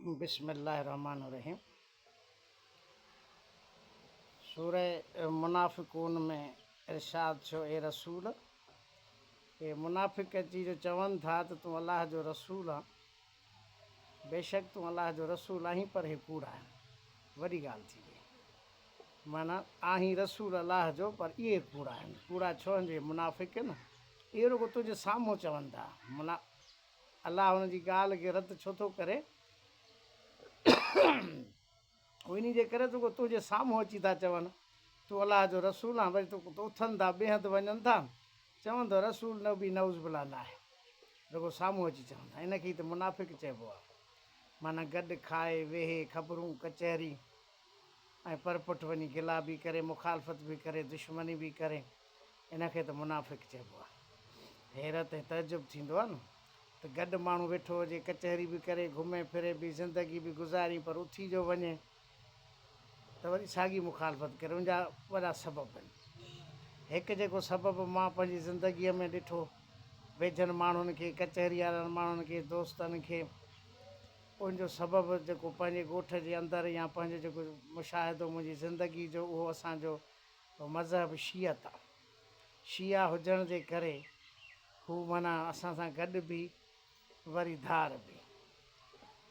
بسم الله الرحمٰن الرحيم سوره منافقون ۾ ارشاد ٿيو اي رسول! اهي منافق اچي جو چون ٿا ته تون الله جو رسول آن بيشڪ تون الله جو رسول آهين پر اهي ڪوڙا آهن وڏي ڳالهه ٿي وئي معنيٰ آهين رسول الله جو پر اهي ڪوڙا آهن ڪوڙا ڇو آهن جو اهي منافق آهن اهي رڳو تنهنجي سامهون چون ٿا منا الله هن جي ڳالهه کي رد ڇو ٿو ڪري؟ هو انهي جي ڪري ته رڳو تنهنجي سامهون اچي ٿا چون، تون الله جو رسول آهين، وري تو اٿن ٿا ٻئي هنڌ وڃن ٿا، چون ٿا رسول نبي نعوذ بالله ناهي، رڳو سامهون اچي چون ٿا، ان کي ئي ته منافق چئبو آهي، معنيٰ گڏ کائي، ويهي، خبرون، ڪچهري ۽ پرپٺ وڃي گلا به ڪري، مخالفت به ڪري، دشمني به ڪري. ان کي ته منافق چئبو آهي. حيرت ۽ تعجب ٿيندو آهي نه ته گڏ ماڻهو ويٺو هجي، ڪچهري به ڪري، گهمي ڦري به، زندگي به گذاري پر اٿي جو وڃي ته وري ساڳي مخالفت ڪري. ان جا وڏا سبب آهن. هڪ جيڪو سبب مان پنهنجي زندگيء ۾ ڏٺو، ويجهن ماڻهن کي، ڪچهري وارن ماڻهن کي، دوستن کي، ان جو سبب جيڪو پنهنجي ڳوٺ جي اندر يا پنهنجو جيڪو مشاهدو منهنجي زندگي جو اهو اسان جو هو مذهب شيعت آ. شيعا هجڻ جي ڪري هو معنيٰ اسان سان گڏ به وري ڌار به.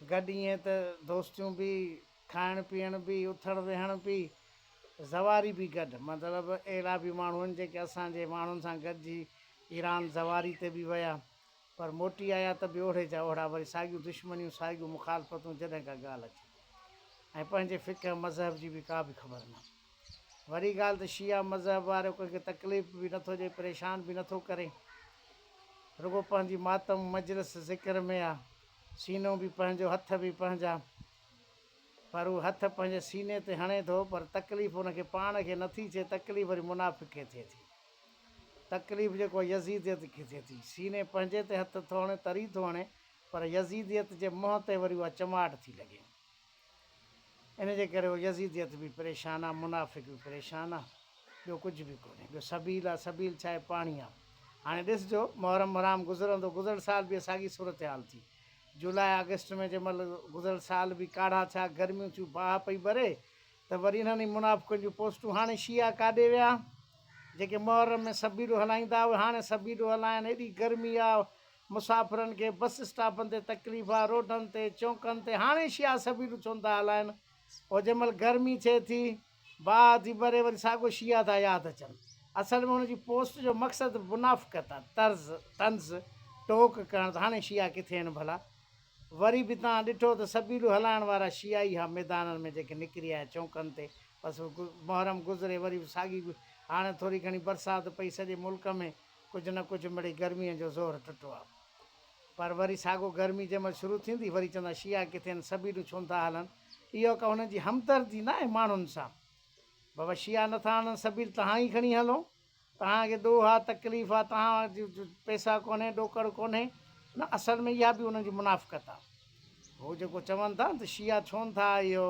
گڏ ائين ته دوستيون به، کائڻ پيئڻ به، اٿڻ ويهڻ به، زواري به گڏ. مطلب اهڙا به ماڻهو آهن جيڪي اسان جي ماڻهن سان گڏجي ايران زواري تي به ويا پر موٽي آيا ته به اوڙي جا اوڙا وري ساڳيون دشمنيون ساڳيون مخالفتون جڏهن ڪا ڳالهه اچي ۽ پنهنجي فقه مذهب جي به ڪا به خبر نه. وري ڳالهه ته شيعه مذهب وارو ڪنهن کي تڪليف به نٿو ڏئي پريشان به نٿو ڪري رڳو پنهنجي ماتم مجلس ذڪر ۾ آ سينو به پنهنجو هٿ به پنهنجا پر هو هٿ پنهنجي سيني تي هڻي ٿو پر تڪليف ان کي پاڻ کي نٿي ٿئي تڪليف وري منافق کي ٿئي ٿي تڪليف جيڪو يزيديت کي ٿئي ٿي سيني پنهنجي تي هٿ ٿو هڻي تري ٿو هڻي پر يزيديت جي منهن تي وري اها چماٽ ٿي لڳي. ان جي ڪري هو يزيديت به پريشان آ، منافق به پريشان آ، ٻيو ڪجهه به ڪونهي. ٻيو سبيل آ، سبيل ڇا آهي پاڻي آ. هاڻي ڏسجو محرم حرام گذرندو، گذريل سال به ساڳي صورتحال ٿي. جولاء آگسٽ ۾ جنهن مهل گذريل سال به ڪاڙها ٿيا، گرميون ٿيون، باهه پئي ٻري ته وري انهن ئي منافقن جون پوسٽون هاڻي شيعا ڪاڏي ويا؟ جيڪي محرم ۾ سبيلون هلائيندا اهي هاڻي سبيلون هلائن، ايڏي گرمي آ، مسافرن کي بس اسٽاپن تي تڪليف آ، روڊن تي، چونڪن تي هاڻي شيعا سبيلون ڇو نٿا هلائن؟ پوء جنهن مهل گرمي ٿئي ٿي، باهه ٿي ٻري وري ساڳو شيعا ٿا ياد اچن. اصل ۾ هن جي پوسٽ جو مقصد منافقت آ، طرز، طنز، ٽوڪ ڪرڻ ته هاڻي شيعا ڪٿي آهن ڀلا؟ وري به توهان ڏٺو ته سبيلون هلائڻ وارا شيعا ئي ها ميدانن ۾ جيڪي نڪري آيا چونڪن تي بس محرم گذري وري به ساڳي هاڻي ٿوري گهڻي برسات پئي سڄي ملڪ ۾ ڪجهه نه ڪجهه مڙئي گرميء جو زور ٽٽو آ. پر وري ساڳو گرمي جنهن مهل شروع ٿيندي، وري چوندا شيعا ڪٿي آهن، سبيلون ڇو نٿا هلن. اهو ڪا هنن جي همدردي ناهي ماڻهن سان. بابا شيعا نٿا هلن سبيل توهان ئي کڻي هلو. توهان کي ڏوهه آ، تڪليف آ، توهان وٽ پئسا ڪونهي، ڏوڪڙ ڪونهي. نه اصل ۾ اها به انهن جي منافقت آ. هو جيڪو چون ٿا نه ته شيعا ڇو نٿا اهو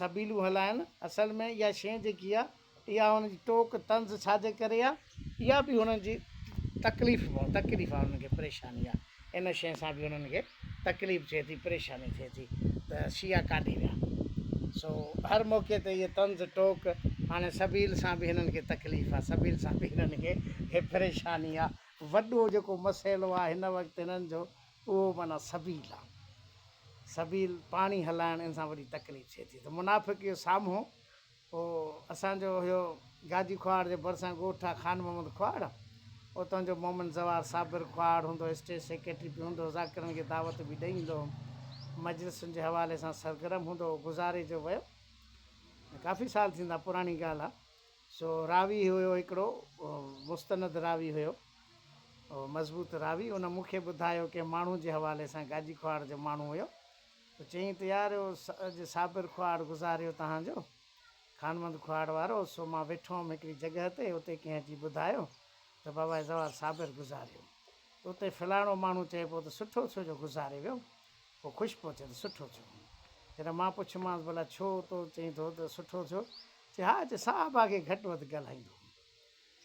سبيلون هلائن، اصل ۾ اها شيء جيڪي آ، اها هن جي ٽوڪ طنز ڇا جي ڪري آ؟ اها به هنن جي تڪليف تڪليف آ هنن کي پريشاني آ ان شيء سان به هنن کي تڪليف ٿئي ٿي پريشاني ٿئي ٿي ته شيعا ڪاڏي ويا سو هر موقعي تي اهي طنز ٽوڪ هاڻي سبيل سان به هنن کي تڪليف آ سبيل سان به هنن کي پريشاني آ وڏو جيڪو مسئلو آ هن وقت هنن جو اهو معنيٰ سبيل آ سبيل پاڻي هلائڻ ان سان وڏي تڪليف ٿئي ٿي ته منافق اهو سامهون پوء اسان جو اهو گاجي کهاڙ جي ڀرسان ڳوٺ آ خان محمد کهاڙ، اتان جو مومن زوار صابر کهاڙ هوندو هو، اسٽيج سيڪريٽري به هوندو هو، ذاڪرن کي دعوت به ڏئي ايندو هو، مجلسن جي حوالي سان سرگرم هوندو هو، گذاري جو ويو ڪافي سال ٿيندا پراڻي ڳالهه آ، سو راوي هيو هڪڙو مستند راوي هيو، مضبوط راوي، ان مون کي ٻڌايو ڪنهن ماڻهو جي حوالي سان گاجي کهاڙ جو ماڻهو هيو، ته چيائين ته يار اهو اڄ صابر کهاڙ گذاريو تهان جو، خانمند کهاڙ وارو، سو مان ويٺو هوم هڪڙي جڳهه تي، اتي ڪنهن اچي ٻڌايو ته بابا زوار صابر گذاريو. ته اتي فلاڻو ماڻهو چئي پيو ته سٺو ٿيو جو گذاري ويو. پوء خوش پيو ٿئي ته سٺو ٿيو. جڏهن مان پڇيومانس ڀلا ڇو تو چئين ٿو ته سٺو ٿيو؟ چي ها، چي صاحبه کي گهٽ وڌ ڳالهائيندو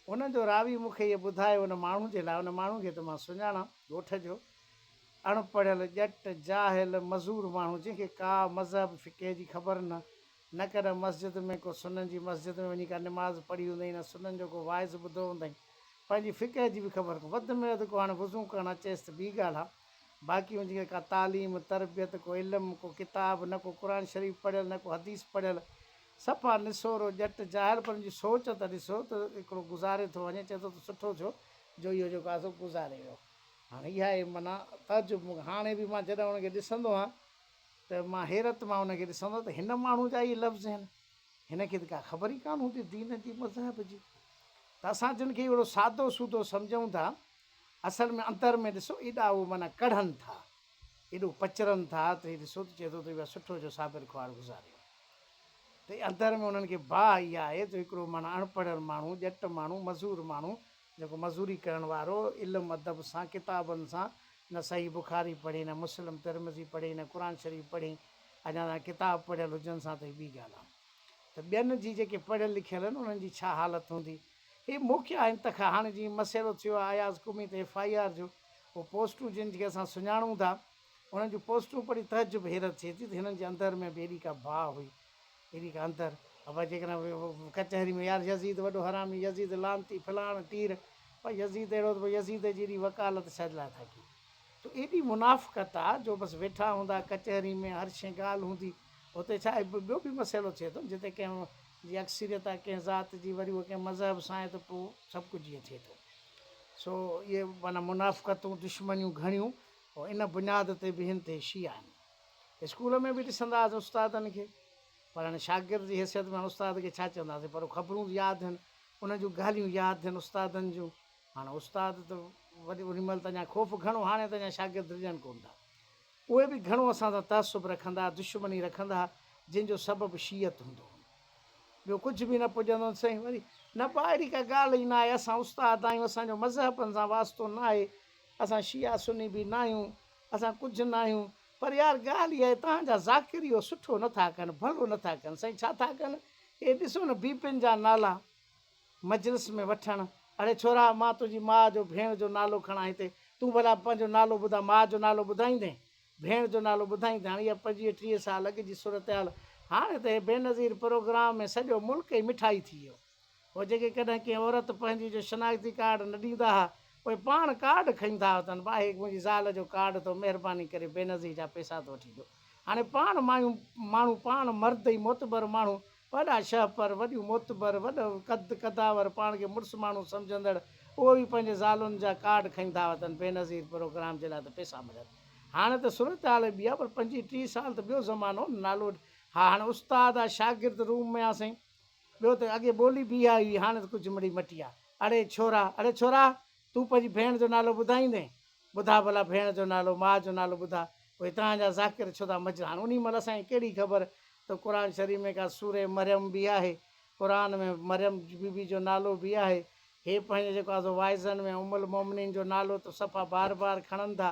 هو. ان جو راوي مون کي اهو ٻڌايو ان ماڻهو جي لاء، ان ماڻهو کي ته مان سڃاڻان، ڳوٺ جو. اڻ پڙهيل، ڄٽ، جاهل، مزور ماڻهو جنهن کي ڪا مذهب فقه جي خبر نه، نه ڪڏهن مسجد ۾ ڪو سنن جي مسجد ۾ وڃي ڪا نماز پڙهي هوندائين نه سنن جو ڪو واعظ ٻڌو هوندائين، پنهنجي فقه جي به خبر ڪونه، وڌ ۾ وڌ ڪو هاڻي وضو ڪرڻ اچيس ته ٻي ڳالهه آ، باقي ان جي ڪا تعليم، تربيت، ڪو علم، ڪو ڪتاب، نه ڪو قرآن شريف پڙهيل نه ڪو حديث پڙهيل، صفا نسورو ڄٽ جاهل پر ان جي سوچ ته ڏسو ته هڪڙو گذاري ٿو وڃي چئي ٿو ته سٺو ٿيو جو اهو جيڪو آ سو گذاري ويو. هاڻي اها آهي معنيٰ تعجب مون کي هاڻي به مان جڏهن ان کي ڏسندو آهيان ته مان حيرت مان ان کي ڏسندو آهيان ته هن ماڻهو جا اهي لفظ آهن هن کي ته ڪا خبر ئي ڪانه هوندي دين جي مذهب جي ته اسان جن کي اهڙو سادو سودو سمجهون ٿا اصل ۾ اندر ۾ ڏسو ايڏا اهو معنيٰ ڪڙهن ٿا ايڏو پچرن ٿا ته هي ڏسو ته چئي ٿو ته اها سٺو جو صابر خوار گذاريو ته اندر ۾ انهن کي باهه اها آهي ته هڪڙو معنيٰ اڻپڙهيل ماڻهو ڄٽ ماڻهو مزور ماڻهو جيڪو مزوري ڪرڻ وارو علم ادب سان ڪتابن سان نه صحيح بخاري پڙهي نه مسلم ترمذي پڙهي نه قرآن شريف پڙهي اڃا تائين ڪتاب پڙهيل هجن سان ته هي ٻي ڳالهه آهي ته ٻين جي جيڪي پڙهيل لکيل آهن انهن جي ڇا حالت هوندي هي موقعا انتخا هاڻي جيئن مسئلو ٿيو آهي اياز قمي تي ايف I R جو اهو پوسٽون جن کي اسان سڃاڻون ٿا انهن جون پوسٽون پڙهي تعجب حيرت ٿئي ٿي ته هنن جي اندر ۾ به ايڏي ڪا باهه هئي ايڏي ڪا اندر ابا جيڪڏهن ڪچهري ۾ يار يزيد وڏو حرامي يزيد لعنتي فلاڻ ٽير پر يزيد اهڙو ته يزيد جي ايڏي وڪالت ڇا لاء ٿا ڪيون ته ايڏي منافقت آ جو بس ويٺا هوندا ڪچهري ۾ هر شيء ڳالهه هوندي اتي ڇا آهي ٻيو به مسئلو ٿئي ٿو جتي ڪنهن جي اڪثريت آ ڪنهن ذات جي وري اهو ڪنهن مذهب سان آهي ته پوء سڀ ڪجهه ائين ٿئي ٿو سو اهي معنيٰ منافقتون دشمنيون گهڻيون ان بنياد تي به هن تي شيعا آهن اسڪول ۾ به ڏسندا هئاسين استادن کي پر هاڻي شاگرد جي حيثيت ۾ هاڻي استاد کي ڇا چونداسين پر خبرون ياد هن انهن جون ڳالهيون ياد هن استادن جون هاڻي استاد ته وڏي انهي مهل ته اڃا خوف گهڻو هاڻي ته اڃا شاگرد ڊڄن ڪونه ٿا اهي به گهڻو اسان سان تعصب رکندا دشمني رکندا ها جن جو سبب شيعت هوندو هو ٻيو ڪجهه به نه پڄندو سائين وري نه با اهڙي ڪا ڳالهه ئي نه آهي اسان استاد آهيون اسان جو مذهبن سان واسطو نه آهي اسان شيعا سني به نه آهيون اسان ڪجهه نه آهيون پر يار ڳالهه اها آهي توهان جا ذاڪر اهو سٺو نه ٿا ڪن ڀلو نه ٿا ڪن سائين ڇا ٿا ڪن اهي ڏسو نه بيبين جا نالا مجلس ۾ وٺڻ اڙي ڇورا مان تنهنجي ماء جو ڀيڻ جو نالو کڻان هتي تون ڀلا پنهنجو نالو ٻڌاء ماء جو نالو ٻڌائيندين ڀيڻ جو نالو ٻڌائيندين هاڻي اها 25 30 سال اڳ جي صورتحال هاڻي ته هي بينظير پروگرام ۾ سڄو ملڪ ئي مٺائي ٿي ويو. هو جيڪي ڪڏهن ڪنهن عورت پنهنجي جو شناختي ڪارڊ نه ڏيندا ها، اهي پاڻ ڪارڊ کڻي ٿا اچن، ڀاء هي منهنجي زال جو ڪارڊ اٿو، مهرباني ڪري بينظير جا پئسا ته وٺي ڏيو. هاڻي پاڻ مايون ماڻهو پاڻ مرد ئي معتبر ماڻهو، وڏا شهپر، وڏيون معتبر، وڏو قد قداور، پاڻ کي مڙس ماڻهو سمجهندڙ، اهي به پنهنجي زالن جا ڪارڊ کڻي ٿا وتن بينظير پروگرام جي لاء ته پئسا ملن. هاڻي ته صورتحال ٻي آهي پر 25 30 سال ته ٻيو زمانو هو نه نالو ها هاڻي استاد آ شاگرد روم ۾ آ سائين. ٻيو ته اڳي ٻولي به اها هئي، هاڻي ته ڪجهه مڙئي مٽي آ. اڙي ڇورا، اڙي ڇورا! تون پنهنجي ڀيڻ جو نالو ٻڌائيندين؟ ٻڌاء ڀلا ڀيڻ جو نالو، ماء جو نالو ٻڌاء. پوء توهان جا ذاڪر ڇو ٿا مجهن؟ هاڻي انهي مهل اسان کي ڪهڙي خبر ته قرآن شريف ۾ ڪا سورة مريم به آهي، قرآن ۾ مريم بي بي جو نالو به آهي. هي پنهنجي جيڪو آهي سو واعظن ۾ ام المومنين جو نالو ته صفا بار بار کڻن ٿا.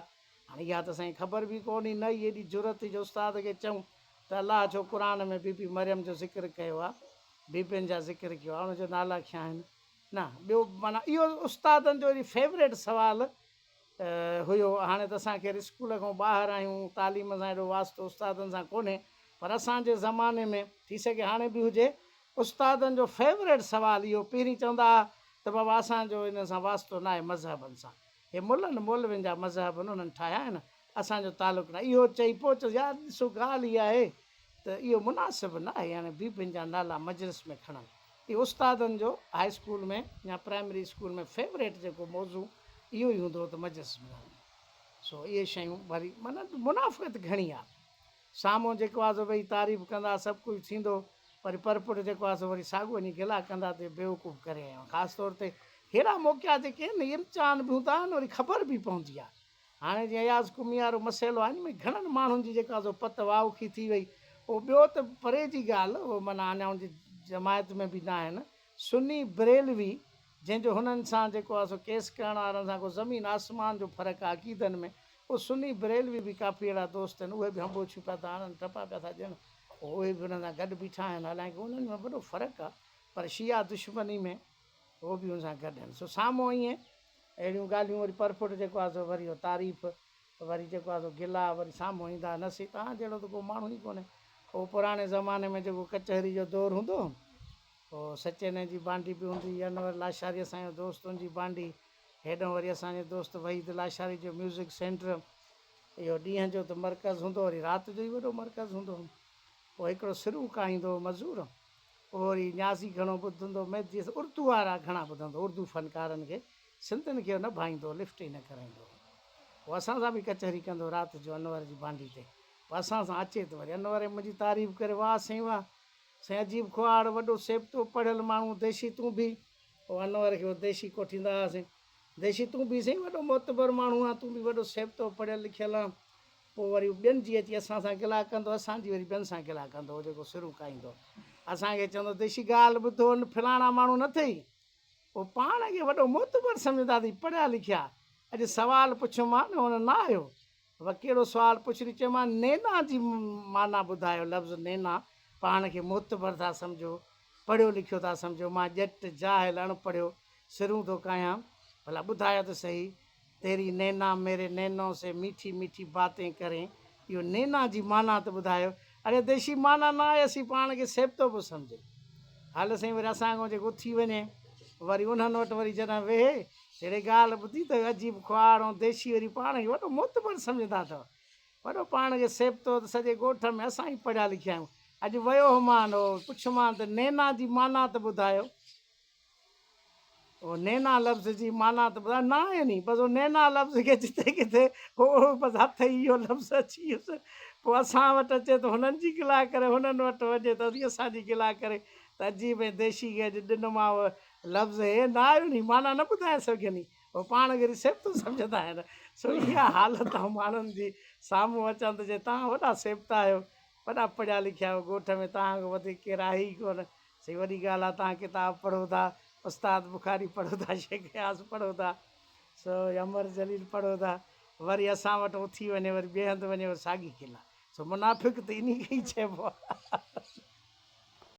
هاڻي اها ته اسان کي خبر به ڪونهي، نه ئي ايڏي جرئت ٿي جو استاد کي چئون ته الله ڇو قرآن ۾ بي بي مريم جو ذڪر ڪيو آ بيبين جا ذڪر ڪيو آ ان جو نالا کيا آهن نه ٻيو معنيٰ اهو استادن جو فيوريٽ سوال هيو هاڻي ته اسان خير اسڪول کان ٻاهر آهيون تعليم سان ايڏو واسطو استادن سان ڪونهي پر اسان جي زماني ۾ ٿي سگهي هاڻي به هجي استادن جو فيوريٽ سوال اهو پهرين چوندا ها ته بابا اسان جو انهن سان واسطو ناهي مذهبن سان هي ملن مولوين جا مذهب انهن ٺاهيا آهن اسان جو تعلق ناهي اهو چئي پوء چيس يار ڏسو ڳالهه اها آهي ته اهو مناسب ناهي هاڻي بيبين جا نالا مجلس ۾ کڻڻ اهو استادن جو هاء اسڪول ۾ يا پرائمري اسڪول ۾ فيوريٽ جيڪو موضوع اهو ئي هوندو هو ته مجلس ۾ ڳالهائڻ سو اهي شيون وري معنيٰ منافقت گهڻي آهي. سامهون جيڪو آ سو ويهي تعريف ڪندا، سڀ ڪجهه ٿيندو، وري پرپٺ جيڪو آ سو وري ساڳيو وڃي گلا ڪندا ته بيوقوف ڪري آيا آهيون. خاص طور تي ههڙا موقعا جيڪي آهن نه امتحان به هوندا آهن وري خبر به پوندي آ. هاڻي جيئن اياز قمي وارو مسئلو آهي ان ۾ گهڻن ماڻهن جي جيڪو آ سو پت واوکي ٿي وئي. اهو ٻيو ته پري جي ڳالهه اهو معنيٰ اڃا ان جي جماعت ۾ به نه آهن. سني بريلوي جنهن جو هنن سان جيڪو آهي سو ڪيس ڪرڻ وارن سان ڪو زمين آسمان جو فرق آهي عقيدن ۾، پوء سني بريلوي به ڪافي اهڙا دوست آهن اهي به هنبوڇيون پيا ٿا هڻن ٽپا پيا ٿا ڏين اهي به انهن سان گڏ بيٺا آهن حالانڪه انهن ۾ وڏو فرق آهي پر شيعا دشمني ۾ اهو به ان سان گڏ آهن سو سامهون ائين اهڙيون ڳالهيون وري پرپٺ جيڪو آهي سو وري اهو تعريف وري جيڪو آهي سو گلا وري سامهون ايندا نه سي توهان جهڙو ته ڪو ماڻهو ئي ڪونهي. اهو پراڻي زماني ۾ جيڪو ڪچهري جو دور هوندو هو، پوء سچيني جي بانڊي به هوندي هئي، انور لاشاري اسان جو دوست ان جي بانڊي، هيڏهون وري اسان جي دوست وحيد لاشاري جو ميوزڪ سينٽر، اهو ڏينهن جو ته مرڪز هوندو هو، وري رات جو ئي وڏو مرڪز هوندو هو. پوء هڪڙو سرون ڪاهيندو هو مزور، اهو وري نيازي گهڻو ٻڌندو هو، مهدي اردو وارا گهڻا ٻڌندو هو، اردو فنڪارن کي، سنڌين کي نه ڀائيندو هو، لفٽ ئي نه ڪرائيندو هو. پوء اسان سان به ڪچهري ڪندو هو رات جو انور جي بانڊي تي. پوء اسان سان اچي ته وري انور منهنجي تعريف ڪري، واهه سائين واهه، سائين عجيب خواڙ، وڏو سيبتو پڙهيل ماڻهو، ديشي تون به. پوء انور کي ديشي ڪوٺيندا هئاسين. ديشي تون به سائين وڏو معتبر ماڻهو آن، تون به وڏو سيبتو پڙهيل لکيل آن. پوء وري هو ٻين جي اچي اسان سان گلا ڪندو، اسان جي وري ٻين سان گلا ڪندو هو، جيڪو سرون کائيندو هو. اسان کي چوندو، ديشي ڳالهه ٻڌو، ان فلاڻا ماڻهو نه ٿئي. هو پاڻ کي وڏو معتبر سمجهندا اٿئي، پڙهيا لکيا. اڄ سوال پڇيومان، هن نه آيو. بابا ڪهڙو سوال پڇ ڏي؟ چيومان، نينا جي معنيٰ ٻڌايو، لفظ نينا، پاڻ کي معتبر ٿا سمجهو، پڙهيو لکيو ٿا سمجهو، مان ڄٽ، جاهل، اڻ پڙهيو سرون ٿو ڪاهيان، ڀلا ٻڌايو ته سهي، تيري نينا ميري نينو سي ميٺي ميٺي باتين ڪرين، اهو نينا جي معنيٰ ته ٻڌايو. اڙي ديشي معنيٰ نه آهي، اسين پاڻ کي سيبتو پيو سمجهي. هل سائين وري اسان کان جيڪو اٿي وڃي، وري انهن وٽ وري جڏهن ويهي، جهڙي ڳالهه ٻڌي ته عجيب خواڙ ۽ ديشي وري پاڻ کي وڏو معتبر سمجهندا اٿو. وڏو پاڻ کي سيبتو ته سڄي ڳوٺ ۾ اسان ئي پڙهيا لکيا آهيون. اڄ ويو هومان هو، پڇيومان ته نينا جي معنيٰ ته ٻڌايو. اهو نينا لفظ جي معنيٰ ته ٻڌاء نه آهي ني بس اهو نينا لفظ کي جتي ڪٿي هو بس هٿ ئي اهو لفظ اچي ويس پوء اسان وٽ اچي ته هنن جي گلا ڪري هنن وٽ وڃي ته وري اسان جي گلا ڪري ته عجيب ۽ ديشي کي اڄ ڏنو مان اهو لفظ هي نه آيو ني معنيٰ نه ٻڌائي سگهيو ني هو پاڻ کي سيبتو سمجهندا آهن سو اها حالت آهي ماڻهن جي سامهون اچن ته چي توهان وڏا سيبتا آهيو وڏا پڙهيا لکيا آهيو ڳوٺ ۾ توهان کان وڌيڪ ڪير آهي ئي ڪونه سائين وڏي ڳالهه آ توهان ڪتاب پڙهو ٿا استاد بخاري پڙهو ٿا شيخ اياز پڙهو ٿا سو امر جليل پڙهو ٿا وري اسان وٽ اٿي وڃي وري ٻئي هنڌ وڃي وري ساڳي کل آ سو منافق ته انهي کي ئي چئبو آ.